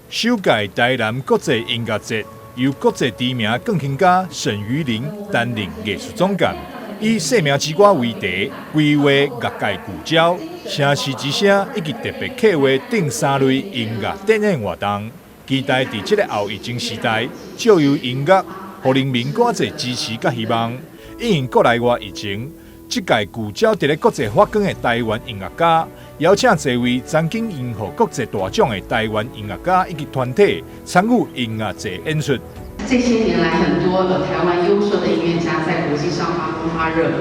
首屆台南國際音樂節由國際知名鋼琴家沈瑜麟擔任藝術總監，以生命之歌為題，規劃樂界聚焦、城市之聲以及特別企劃等三類音樂展演活動，期待佇這個後疫情時代，藉由音樂，予人民閣濟支持佮希望。因應國內外疫情，這屆聚焦佇咧國際發光的台灣音樂家，邀請濟位曾經榮獲國際大獎的台灣音樂家以及團體參與音樂節演出。這些年來，很多的台灣優秀的音樂家在國際上發光發熱，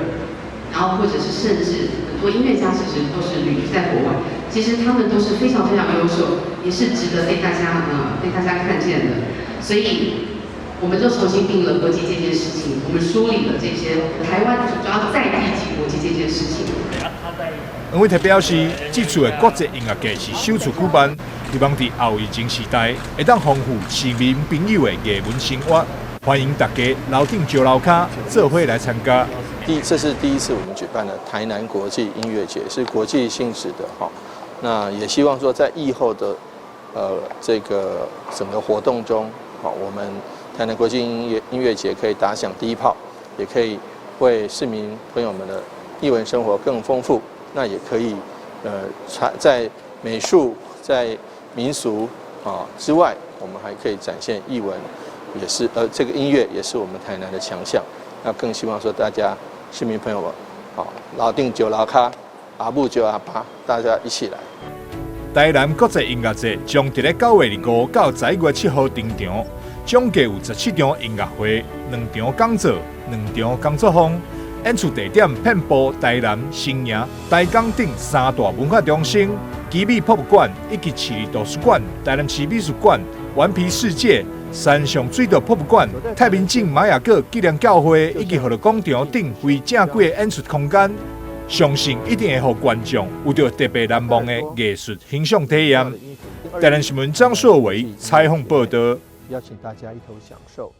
然後或者是甚至很多音樂家其實都是旅居在國外，其實他們都是非常非常優秀，也是值得被大家看見的。所以，我們就重新定了國際這件事情，我們梳理了這些台灣主要在地及國際這件事情。黃偉哲表示，這次的國際音樂節是首次舉辦，希望佇後疫情時代，會當豐富市民朋友的藝文生活，歡迎大家樓頂招樓跤，做伙來參加。這是第一次我們舉辦的台南國際音樂節，是國際性質的哈。那也希望說在疫後的這個整個活動中，好，我們台南國際音樂節可以打響第一炮，也可以為市民朋友們的藝文生活更豐富。那也可以，在美術、在民俗啊之外，我們還可以展現藝文，也是這個音樂也是我們台南的強項。那更希望說大家市民朋友們，好，樓頂招樓跤，阿母招阿爸，大家一起來。台南國際音樂節將佇咧9月25到11月7號登場，總計有17場音樂會、兩場講座、兩場工作坊。演出地點遍佈台南、新營、台港等三大文化中心、奇美博物館以及市立圖書館、台南市美術館、頑皮世界、山上水道博物館、太平鎮瑪雅各紀念教會以及河樂廣場等非正規的演出空間，相信一定會予觀眾有著特別難忘的藝術欣賞體驗。台南新聞張碩偉採訪報導。邀請大家一同享受。